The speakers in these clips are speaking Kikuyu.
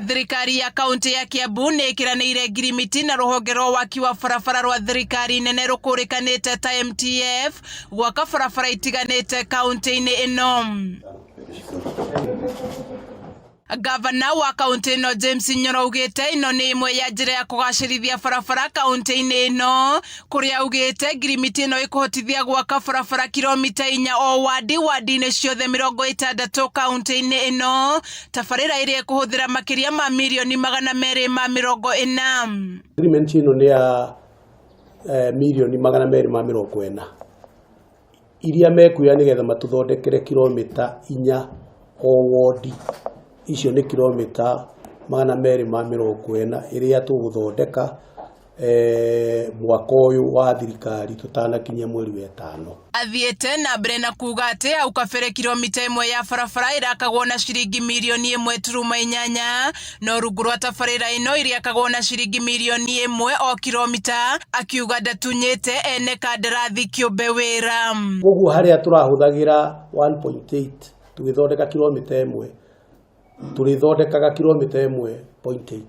Thirikari ya kaunti ya Kiambu nĩ ĩkĩranĩire ngirimiti na rũhonge rwa waki wa barabara rwa thirikari nene rũkũrĩkanĩte ta MTF gwaka barabara itiganĩte kaunti-inĩ ĩno. Gavana wa kaunti ĩno James Nyoro augĩte ĩno nĩ ĩmwe ya njĩra ya kũgacĩrithia barabara kaunti-inĩ ĩno, kũrĩa augĩte ngirimiti ĩno ĩkũhotithia gwaka barabara kilomita 4 o wadi wadi-inĩ ciothe 60 kaunti-inĩ ĩno, tabarĩra ĩrĩa ĩkũhũthĩra makĩria ma mirioni 240. Agreement ĩno nĩ ya mirioni 240 iria mekuoya nĩgetha matũthondekere kilomita 4 o wodi. Icio nĩ kilomita 240 ĩrĩa tũgũthondeka mwaka ũyũ wa thirikari tũtanakinyia mweri wa ĩtano. Athiĩte na mbere na kuga atĩ hau kabere kilomita 1 ya barabara ĩrakagwo na ciringi mirioni 1.8, no rungu rwa tabarĩra ĩno ĩrĩakagwo na ciringi mirioni 1 o kilomita, akiuga ndatunyĩte ene kandarathi kĩũmbe wĩra. Koguo harĩa tũrahũthagĩra 1.8 tũgĩthondeka kilomita 1, tũrĩthondekaga kilomita 1.8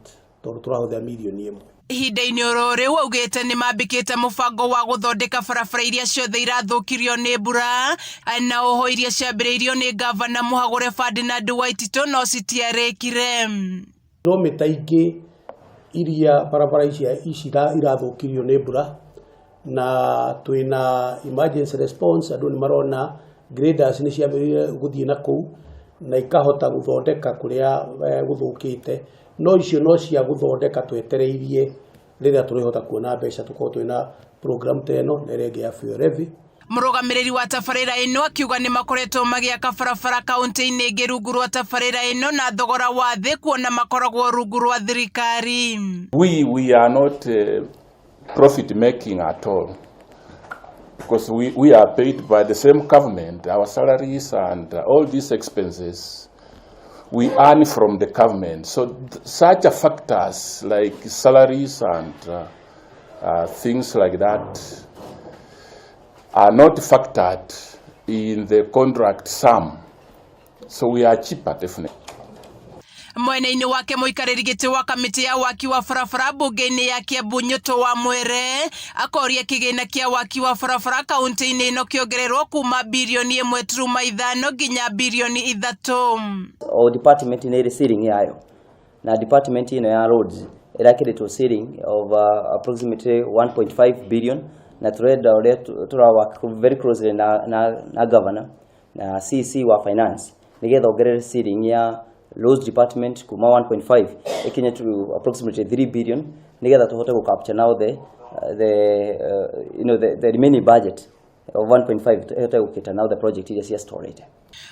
tondũ tũrahũthĩra mirioni 1. Ihinda-inĩ oro rĩu augĩte nĩ mambĩkĩte mũbango wa gũthondeka barabara iria ciothe irathũkirio nĩ mbura na oho iria ciambĩrĩirio nĩ gavana mũhagũre Ferdinand Waititũ no citiarĩkire. Kilomita ingĩ iria barabara ici irathũkirio nĩ mbura, na twĩna emergency response, andũ nĩ marona graders nĩ ciambĩrĩirie gũthiĩ na kũu na ikahota gũthondeka kũrĩa gũthũkĩte, no icio no cia gũthondeka twetereirie rĩrĩa tũrĩhota kuona mbeca tũkorwo twĩna program ta ĩno na ĩrĩa ĩngĩ ya fuel levy. Mũrũgamĩrĩri wa tabarĩra ĩno akiuga nĩ makoretwo magĩaka barabara kaunti-inĩ ĩngĩ rungu rwa tabarĩra ĩno na thogora wa thĩ kuona makoragwo rungu rwa thirikari. We are not profit making at all, because we are paid by the same government. Our salaries and all these expenses we earn from the government. So such a factors like salaries and things like that are not factored in the contract sum. So we are cheaper, definitely. Mwena-inĩ wake mũikarĩri gĩtĩ wa kamĩtĩ ya waki wa barabara mbunge-inĩ ya Kiambu Nyũtũ wa Mwere akoria kĩgĩna kĩa waki wa barabara kaunti-inĩ ĩno kĩongererwo kuma birioni 1.5 nginya birioni 3. O department nĩ ĩrĩ ceiling yayo, na department ĩno ya roads ĩrakĩrĩtwo ceiling of approximately 1.5 billion, na turenda ũrĩa tũra work very closely na governor na CC wa finance nĩgetha ongerere ceiling ya roads department kuma 1.5 ikinye to approximately 3 billion, nĩgetha tũhote gũ capture now the you know the remaining budget of 1.5 ĩhote gũkĩta now the project iria cia storage.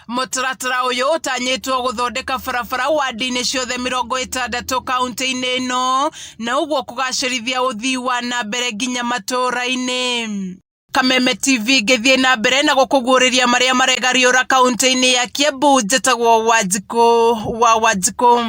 Mũtaratara ũyũ ũtanyĩtwo gũthondeka barabara wadi-inĩ ciothe 60 kaunti-inĩ ĩno, na ũguo kũgacĩrithia ũthii wa na mbere nginya matũũra-inĩ. Kameme TV ngĩthiĩ na mbere na gũkũguũrĩria marĩa maregariũra kaunti-inĩ ya Kiambu, njĩtagwo Wanjikũ wa Wanjikũ.